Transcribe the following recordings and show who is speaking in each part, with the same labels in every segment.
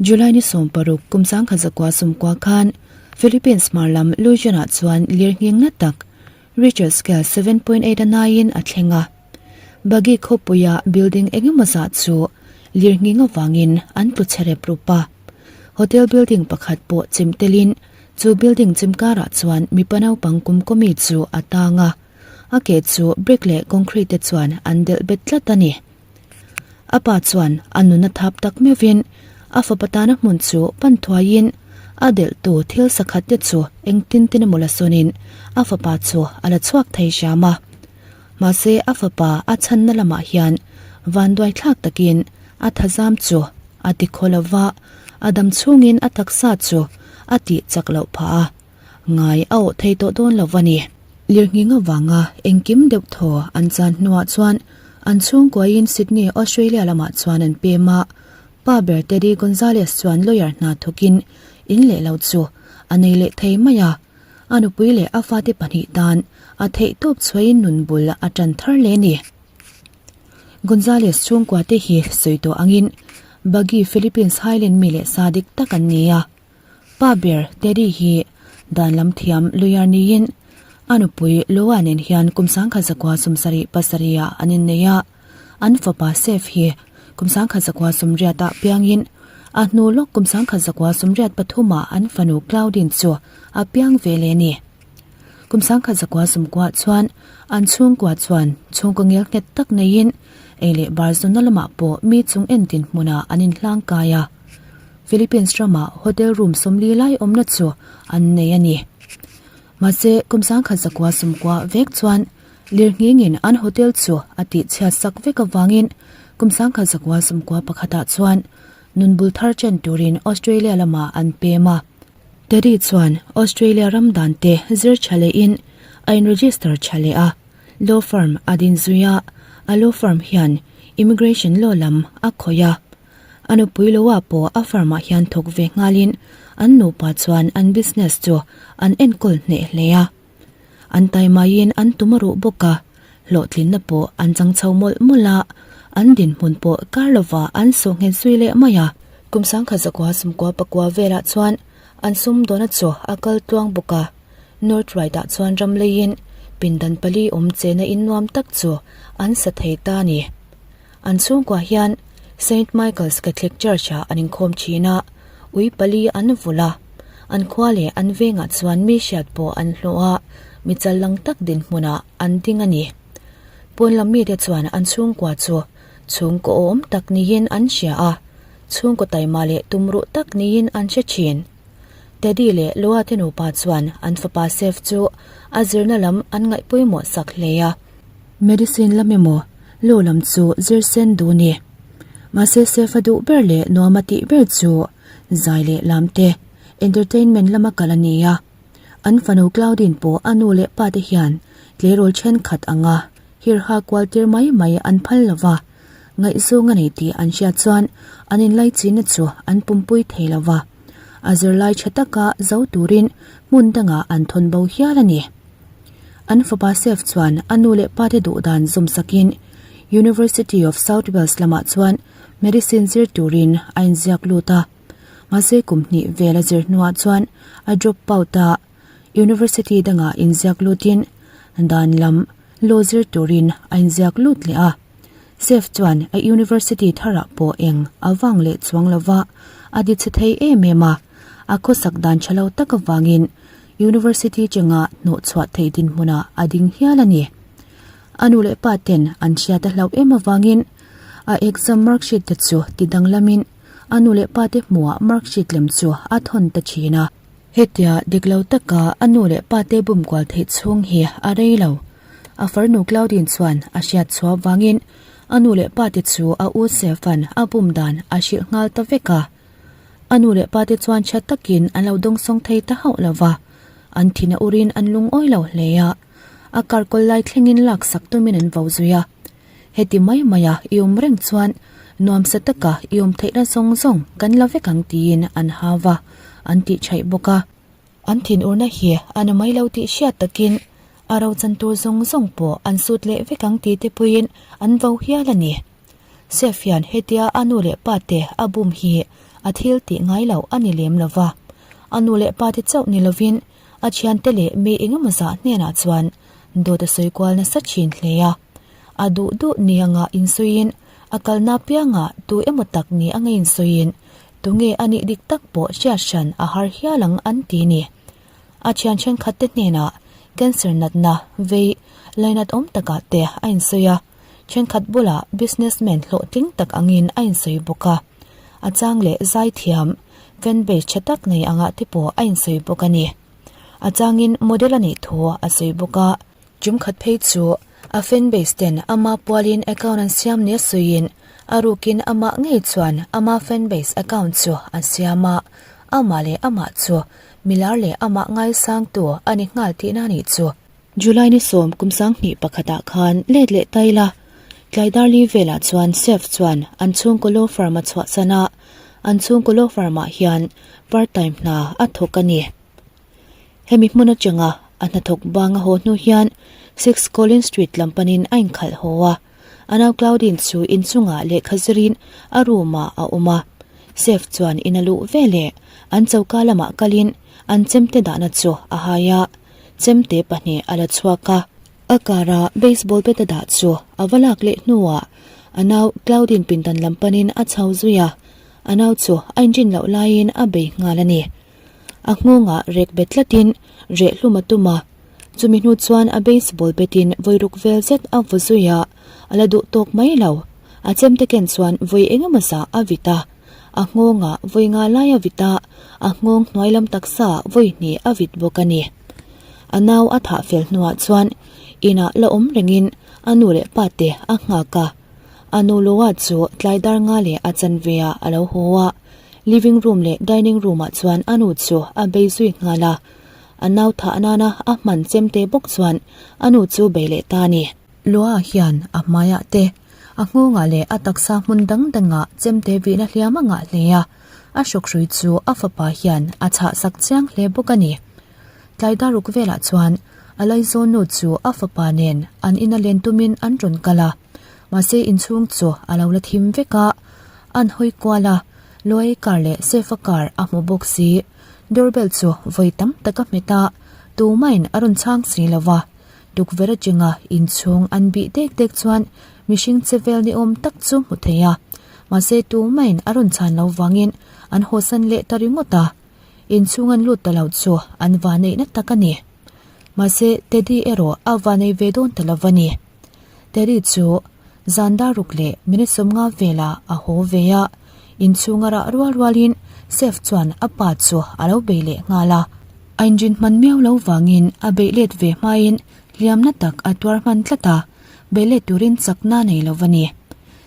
Speaker 1: July ni 16 kum 1990 khan Philippines hmar lam Luzon-ah chuan lirnghing na tak Richter scale 7.8 a naiin a thleng a. Bagi khawpuia building engemaw zah chu lirnghing avangin an tlu chhe rep rup a. Hotel building pakhat pawh chim telin chu building chim karah chuan mipa naupang kum kawmi chu a tang a, a ke chu brick leh concrete te chuan an delh bet tlat a ni. A pa chuan a nuna thap tak meuhin a fapa tana hmun chu pan thuaiin a delhtu thil sakhat te chu engtin tin emaw la sawnin a fapa chu a la chhuak thei hram a. Mahse a fapa a chhanna lamah hian vanduai thlak takin a thazam chu a ti khaw lo va, a dam chhungin a taksa chu a tih chak loh phah a, ngai a awh thei tawh dawn lo va ni. Lirnghing avanga engkim deuh thaw an chan hnuah chuan an chhungkuain Sydney, Australia lamah chuan an pem a, pa ber Teddy Gonzalez chuan lawyer hna thawkin in leh lo chu a nei leh thei mai a. A nupui leh a fate pahnih tan a theih tawp chhuahin nun bul a tan thar hle a ni. Gonzalez chhungkua te hi sawi tawh angin Bagi Philippines Highland mi leh sa dik tak an ni a. Pa ber Teddy hi dan lam thiam lawyer niin a nupui Loa nen hian kum 1977 ah an innei a. An fapa Sef hi kum 1980 ah piangin a hnu lawk kum 1983 ah an fanu Claudine chu a piang ve leh a ni. Kum 1990 chuan an chhungkua chuan chhungkaw ngel nghet tak neiin ei leh bar zawnna lamah pawh mi chung en dinhmunah an inhlang kai a. Philippines ramah hotel room 40 lai awmna chu an nei a ni. Mahse kum 1990 vek chuan Lirnghingin an hotel chu a tih chhiat sak vek avangin kum 1991 ah chuan nun bul thar chen turin Australia lamah an pem a. Teddy chuan Australia ram dan te zir tha lehin a in register tha leh a, law firm a din zui a, a law firm hian immigration law lam a khawih a. A nupui loah pawh a firm ah hian thawk ve nghalin an nupa chuan an business chu an enkawl hneh hle a. An taimaiin an tum a ruh bawk a, hlawhtlinna pawh an chang chho mawlh mawlh a, an dinhmun pawh kar lovah an sawh nghet zui leh mai a. Kum 1994 velah chuan an sumdawna chu a kal tluang bawk a, North Ryde-ah chuan ram leiin pindan pali awm chena in nuam tak chu an sa thei ta a ni. An chhungkua hian Saint Michael's Catholic Church-ah an inkhawm thin a, ui pali an vulh a. An khua leh an vengah chuan mi hriat pawh an hlawh a, mi chal lang tak dinhmunah an ding a ni. Pawn lam mite chuan an chhungkua chu chhungkaw awm tak niin an hria a, chhungkaw taima leh tumruh tak niin an hre thin. Teddy leh Loa te nupa chuan an fapa Seth chu a zirna lam an ngaih pawimawh sak hle a. Medicine lam emaw law lam chu zir sen duh ni. Mahse Seth a duh ber leh nuam a tih ber chu Zai leh lam te entertainment lama kal a ni a, an fanu Claudine pawh a nu leh pa te hian tleirawl thenkhat anga hirha kual tir mai mai an phal lo va, ngaihzawng a nei tih an hriat chuan an inlaichinna chu an pumpui thei lo va, a zirlai tha taka zo turin hmun dangah an thawn bo hial a ni. An fapa Seth chuan a nu leh pa te duhdan zawm sakin University of South Wales lamah chuan Medicine zir turin a inziak lut a, mahse kum hnih vel a zir hnuah chuan a drop out a, University dangah inziak lutin dan lam law zir turin a inziak lut leh a. Seth chuan a University tharah pawh eng a vang leh chuang lova a di chhe thei em em a, a khawsak dan tha lo tak avangin University chengah hnawhchhuah theih dinhmunah a ding hial a ni. A nu leh pa ten an hriat a hlauh em avangin a exam mark sheet te chu ti danglamin a nu leh pa te hmuhah mark sheet lem chu a thawn ta thin a. Hetia dik lo taka a nu leh pa te bum kual theih chhung hi a rei lo. A farnu Claudine chuan a hriat chhuah vangin a nu leh pa te chu a u Sefan a bum dan a hrilh nghal ta vek a. A nu leh pa te chuan tha takin an lo dawngsawng thei ta hauh lo va, an thin a urin an lungawi lo hle a. A kar kawl lai thlengin lak sak tumin an vo zui a. Heti mai maia i awm reng chuan nuamsa taka i awm theihna zawng zawng kan la vek ang tiin an hau a, an tih chhaih bawk a. An thinurna hi a na mai lo tih hriat takin a rochan tur zawng zawng pawh an sut leh vek ang tih te puiin an vo hial a ni. Sef hian hetia a nu leh pa te a bum hi a thil tih ngai loh a ni lem lo va. A nu leh pa te chauh ni lovin a thiante leh mi engemaw zah hnenah chuan dawt a sawi kual nasa thin hle a. A duh duh ni anga insawiin a kalna piangah tu emaw tak ni anga insawiin tunge a nih dik tak pawh hriat hran a har hial ang an ti ni. A thian thenkhat te hnenah cancer natna vei lainat awm takah te a insawi a, thenkhat bulah businessman hlawhtling tak angin a insawi bawk a. A chang leh zaithiam, fan base tha tak nei angah te pawh a insawi bawk a ni. A changin model a nih thu a sawi bawk a. Tumkhat phei chu a fan base ten ama pualin account an siam nia sawiin a rukin amah ngei chuan ama fan base account chu a siam a, amah leh amah chu milar leh amah ngaisangtu a ni nghal tihna a nih chu. July ni 11 pakhatah khan let leh ta ila, tlai darli velah chuan Chef chuan an chhungkaw law firm a chhuahsan a, an chhungkaw law firm ah hian part time hna a thawk a ni. Hemi hmun atanga a hnathawk bang a haw hnu hian Six Collins Street lam panin a inkhalh haw a, a nau Claudine chu inchungah lehkha zirin a room ah a awm a. Chef chuan in a luh veleh an choka lamah kalin an chemte dahna chu a hai a. Chemte pahnih a la chhuak a, a kara baseball bat a dah chu a va lak leh hnuah a nau Claudine pindan lam panin a chho zui a, a nau chu a inrin loh laiin a bei nghal a ni. A nghawngah rek bet tlatin reh hlum a tum a, chumi hnu chuan a baseball bat-in vawi ruk vel zet a vaw zui a, a la duh tawk mai lo. A chemte ken chuan vawi engemaw zah a vit a. A nghawngah vawi nga lai a vit a, a nghawng hnuai lam taksa vawi hnih a vit bawk a ni. A nau a thah fel hnuah chuan inah la awm rengin a nu leh pa te a nghak a. A nu Loa chu tlai dar nga leh a chanve ah a lo haw a, living room leh dining room ah chuan a nu chu a bei zui nghal a. A nau thah nana a hman chemte bawk chuan a nu chu bei leh ta a ni. Loa hian a hmaiah te A nghawngah leh a taksa hmun dang dangah chemte vihna hliam a ngah hle a, a hrawkhrui chu a fapa hian a chhah sak chiang hle bawk a ni. Tlai daruk velah chuan a laizawn nu chu a fapa nen an ina len tumin an rawn kal a, mahse inchhung chu a lo la thim vek a, an hawi kual a, Luai car leh Sefa car a hmu bawk si. Doorbell chu vawi tam tak a hmet a, tumahin a rawn chhang si lo va. Tukverh atanga inchhung an bih dek dek chuan mihring che vel ni awm tak chu hmu thei a, mahse tumahin a rawn chhan lo vangin an hawsan leh ta ringawt a, inchhung an lut ta lo chu an vaneihna tak a ni. Mahse Teddy erawh a vanei ve dawn ta lo va ni. Teddy chu zan dar ruk leh minute 50 velah a haw ve a, inchhung a rah rual rualin Seth chuan a pa chu a lo bei leh nghal a. A inrin hman miau lo vangin a beih let ve hmain hliamna tak a tuar hman tlat a, beih let turin chakna nei lo va ni.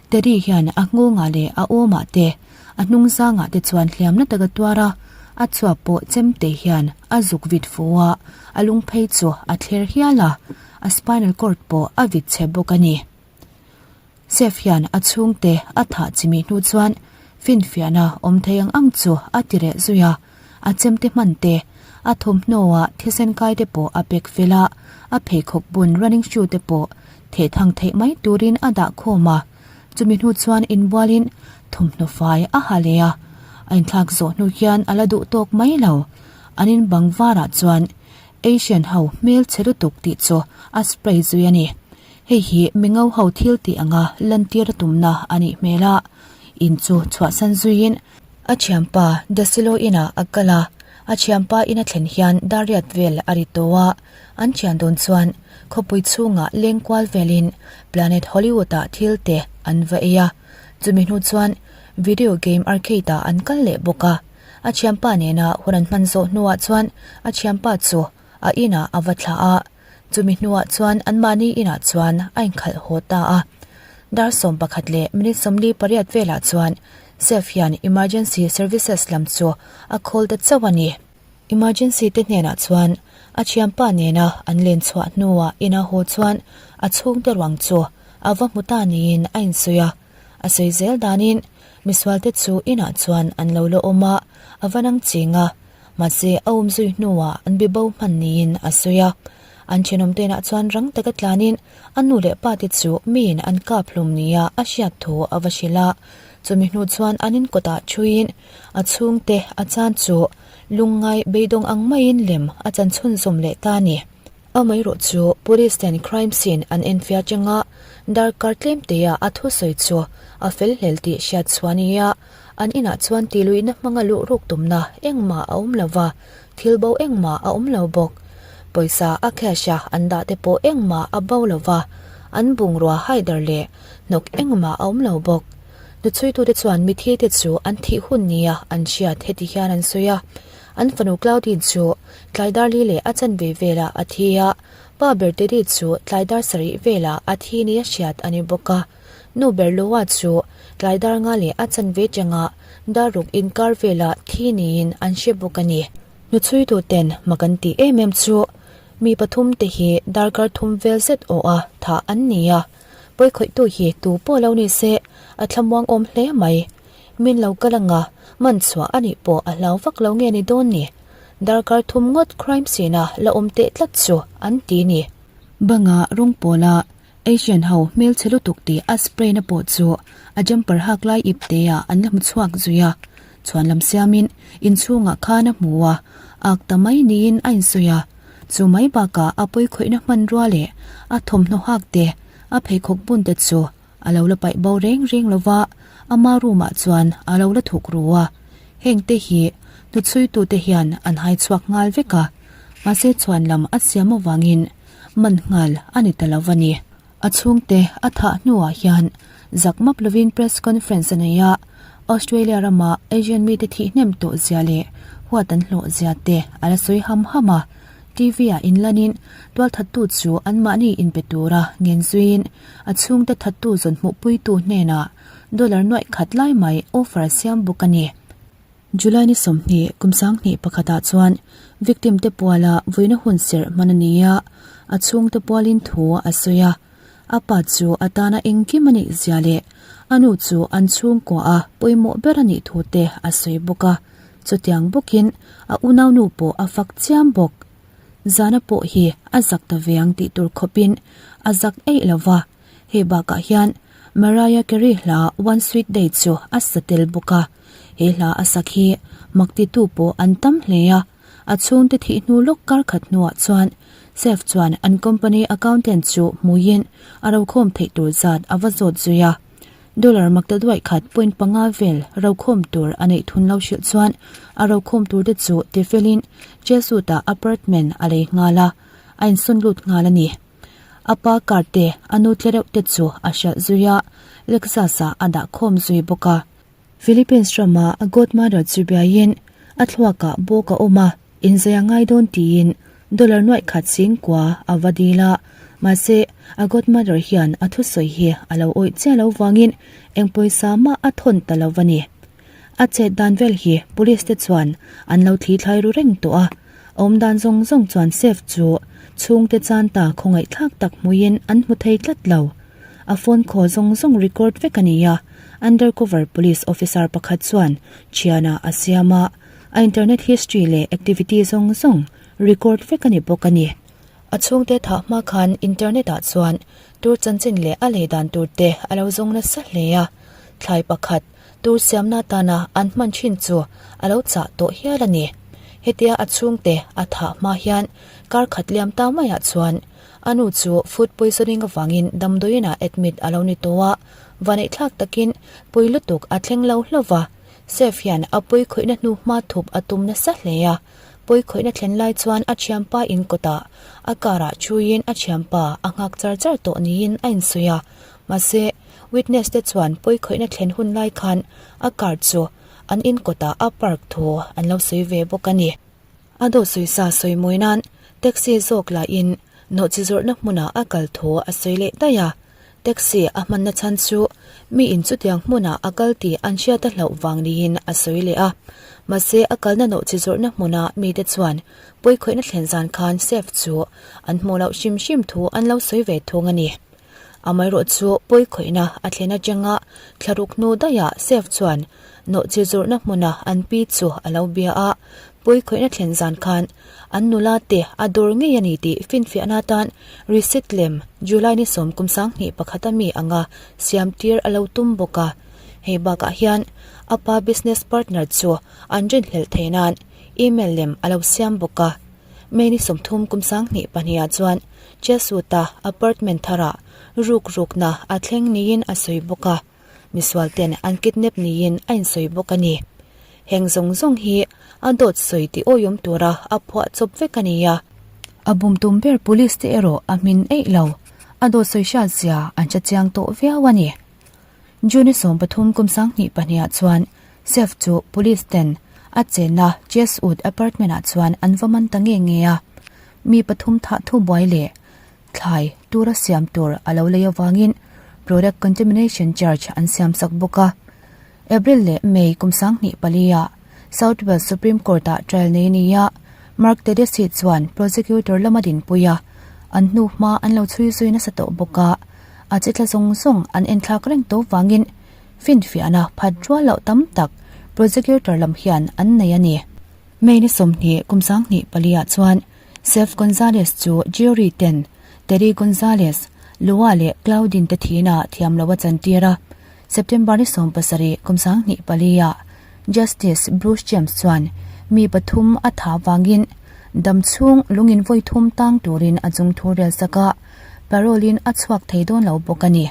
Speaker 1: Teddy hian a nghawngah leh a awmah te, a hnung zangah te chuan hliamna tak a tuar a, a chhuak pawh chemte hian a zuk vit fu a, a lung phei chu a thler hial a, a spinal cord pawh a vit chhe bawk a ni. Chef hian a chhungte a thah chimih hnu chuan finfiahna awm thei ang ang chu a ti reh zui a, a chemte hman te, a thawmhnaw-ah thisen kai te pawh a pack fel a, a pheikhawk bun running shoe te pawh thehthang theih mai turin a dah khawm a, chumi hnu chuan inbualin thawmhnaw fai a ha leh a, a inthlak zawh hnu hian a la duh tawk mai lo, an in bang varah chuan Asian ho hmel chhe lutuk tih chu a spray zui a ni. Hei hi mingo ho thil tih anga lantir a tumna a nih hmel a, in chu chhuahsan zuiin a thianpa Dasilo inah a kal a, a thianpa in a thlen hian dariat vel a ri tawh a, an thian dawn chuan khawpui chhungah leng kual velin Planet Hollywood ah thil te an va ei a, chumi hnu chuan video game arcade ah an kal leh bawk a, a thianpa nena hun an hman zawh hnuah chuan a thianpa chu a inah a va thlah a. Chumi hnuah chuan anmahni inah chuan a inkhalh haw ta a. Dar 11 leh minute 48 velah chuan Chef hian emergency services lam chu a call ta chauh a ni. Emergency te hnenah chuan a thianpa nena an len chhuah hnuah ina haw chuan a chhungte ruang chu a va hmu ta niin a insawi a. A sawi zel danin misualte chu inah chuan an lo la awm a, a va nang ching a. Mahse, a awm zui hnuah an be bo hman niin a sawi a. An thenawm tenah chuan rang taka tlanin a nu leh pa te chu miin an kap hlum nia a hriat thu a va hrilh a. Chumi hnu chuan an in kawtah thuiin a chhungte a chan chu lungngai beidawng ang maiin lem a chan chhunzawm leh ta a ni. Amaherawh chu Police ten crime scene an enfiah atanga darkar tlem teia a thusawi chu a fel hlel tih hriat chhuah a ni a, an inah chuan tihluihna hmanga luh ruk tumna engmah a awm lo va, thil bo engmah a awm lo bawk. Pawisa a cash a an dah te pawh engmah a bo lo va, an bungrua haider leh hnawk engmah a awm lo bawk. Hnuchhuitute chuan mithi te chu an thih hun nia an hriat heti hian an sawi a, An fanu Claudine chu tlai dar li leh a chanve velah a thi a, pa ber Teddy chu tlai dar sarih velah a thi nia hriat a ni bawk a. Nu ber Loa chu tlai dar nga leh a chanve tangah dar ruk inkar velah thi niin an hre bawk a ni. Hnuchhuitu ten mak an tih em em chu mi pathum te hi darkar thum vel zet awh a thah an ni a, pawikhawihtu hi tu pawh lo ni se a thlamuang awm hle mai. Min lo kal anga, man chhuah a nih pawh a hlau vak lo nge ni dawn ni? Darkar thum ngawt crime scene a la awm teh tlat chu an ti ni. Banga rawng pawla Asian ho hmelchhe lutuk tih a spray na pawh chu a jumper hak lai ip te ah an la hmu chhuak zui a. Chhuan lam siamin inchhungah khan a hmu a, ak ta mai niin a insawi a. Chu mai bakah a pawikhawihna hmanrua leh a thawmhnaw hak te, a pheikhawk bun te chu A lo la paih bo reng reng lo va, ama room ah chuan a lo la thuk ru a. Heng te hi hnuchhuitute hian an hai chhuak nghal vek a, mahse chhuan lam a siam avangin man nghal a ni ta lo va ni. A chhungte a thah hnuah hian zak map lovin press conference a nei a, Australia rama Asian mite thih hnem tawh zia leh huat an hlawh zia te a la sawi ham ham a. TV ah inlanin tualthattu chu anmahni inpe tura ngen zuiin A chhungte thattu zawn hmuhpuitu hnenah dollar nuaih khat lai mai offer a siam bawk a ni. July ni 20 kum 20 pakhatah chuan victim te puala vuina hun serh hman a ni a, a chhungte pualin thu a sawi a. A pa chu a tana engkim a nih zia leh a nu chu an chhungkua a pawimawh ber a nih thu te a sawi bawk a. Chutiang bawkin a unaunu pawh a fak chiam bawk. Zana pawh hi a zak ta ve ang tih tur khawpin a zak eih lo va, hei bakah hian Mariah Carey hla One Sweet Day chu a sa tel bawk a, he hla a sak hi mak titu pawh an tam hle a, a chhungte thih hnu lawk kar khat hnuah chuan Seth chuan an company accountant chu hmuiin a rokhawm theih tur zat a va zawt zui a. Dollar makta duaih khat point panga vel rokhawm tur a neih thun lo hrilh chuan a rokhawm tur te chu tifelin Jesuit-ah apartment a lei nghal a, a insawn lut nghal a ni. A pa car te, a nu tle reuh te chu a hralh zui a, Lexus-ah a dah khawm zui bawk a. Philippines rama a godmother chu biaiin a thluakah bawk a awm a, Inzai a ngai dawn tiin dollar nuaih khat singkua a va dil a, mahse a godmother hian a thusawi hi a lo awih chiah lo vangin eng pawisa mah a thawn ta lo va ni. A chet dan vel hi police te chuan an lo thli thlai ru reng tawh a, a awm dan zawng zawng chuan safe chu chhungte chan ta khawngaihthlak tak hmuiin an hmu thei tlat lo. A phone call zawng zawng record vek a ni a, undercover police officer pakhat chuan thianah a siam a, A internet history leh activity zawng zawng record vek a ni bawk a ni. A chhungte thah hma khan internet ah chuan tur chanchin leh a lei dan tur te a lo zawng nasa hle a, thlai pakhat tur siamna atana an hman thin chu a lo chah tawh hial a ni. Hetia a chhungte a thah hma hian kar khat liam ta maiah chuan a nu chu food poisoning avangin damdawiin ah admit a lo ni tawh a, vaneihthlak takin pui lutuk a thleng lo hlauh va. Sef hian a pawikhawihna hnu hma thup a tum nasa hle a, pawikhawihna thlen lai chuan a thianpa in kawtah a car ah thuiin a thianpa a nghak char char tawh niin a insawi a, mahse witness te chuan pawikhawihna thlen hun lai khan a car chu an in kawtah a park thu an lo sawi ve bawk a ni. A dawt sawisa sawi mawi nan taxi zawk lahin nawhchi zawrhna hmunah a kal thu a sawi leh daih a. Taxi a hmanna chhan chu mi in chutiang hmunah a kal tih an hriat a hlauh vang niin a sawi leh a. Mahse a kalna nawhchi zawrhna hmuna mite chuan pawikhawihna thlen zan khan safe chu an hmuh loh hrim hrim thu an lo sawi ve thung a ni. Amaherawh chu pawikhawihna a thlen atanga thlaruk hnu daihah safe chuan nawhchi zawrhna hmuna an pi chu a lo bia a, pawikhawihna thlen zan khan an nula te a dawr ngei a ni tih finfiahna atan receipt lem July ni 21 pakhata mi anga siam tir a lo tum bawk a. Hei bakah hian a pa business partner chu an rinhlelh theih nan email lem a lo siam bawk a. May ni 30 kum 2002 ah chuan Jesuit-a apartment tharah ruk rukna a thleng niin a sawi bawk a. Misual ten an kidnap niin a insawi bawk a ni. Heng zawng zawng hi a dawt sawi tih awiawm tura a phuah chawp vek a ni a. A bum tum ber police te erawh a hmin eih lo. A dawt sawi hriat zia an hre chiang tawh viau a ni. June 13 kum 2002 ah chuan Seth chu police ten a chenna Chesswood apartment ah chuan an va man ta nge nge a. Mi pathum thah thu buai leh Thlai tura siam tur a lo lei avangin product contamination charge an siam sak bawk a. April leh May kum 2004 ah South Wales Supreme Court ah trial nei a ni a, Mark Tedeschi chuan prosecutor lama dinpui a, an hnu hma an lo chhui zui nasa tawh bawk a, a che tla zawng zawng an enthlak reng tawh vangin finfiahna phat rual loh tam tak prosecutor lam hian an nei a ni. May ni 20 kum 2004 ah chuan Seth Gonzalez chu jury ten Terry Gonzalez, Lua leh Claudine te thihna thiam lo a chantir a. September ni 17 kum 2004 ah Justice Bruce James chuan mi pathum a tha vangin dam chhung lungin vawi thum tang turin a chung thu rel sak a, parole in a chhuak thei dawn lo bawk a ni.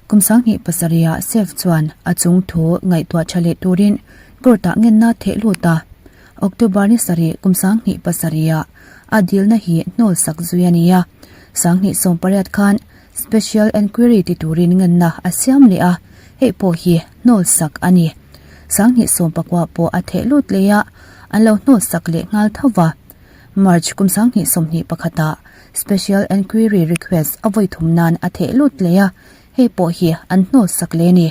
Speaker 1: Kum 2007 ah Seth chuan a chung thu ngaihtuah tha leh turin court ah ngenna theh lut a. October ni sarih kum 2007 ah a dilna hi hnawl sak zui a ni a, 2018 khan Special Enquiry ti turin ngenna a siam leh a, hei pawh hi hnawl sak a ni. 2019 pawh a theh lut leh a, an lo hnawl sak leh nghal tho va. March kum 2021 ah Special Enquiry request a vawi thum nan a theh lut leh a, hei pawh hi an hnawl sak leh a ni.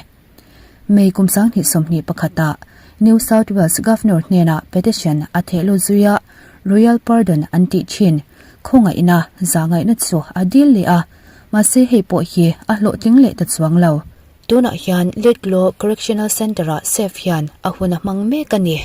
Speaker 1: May kum 2021 ah New South Wales Governor hnenah petition a theh lut zui a, Royal Pardon an tih thin khawngaihna zahngaihna chu a dil leh a, mahse hei pawh hi a hlawhtling leh ta chuang lo. Tunah hian Lidglaw Correctional Centre-ah Seth hian a hun a hmang mek a ni.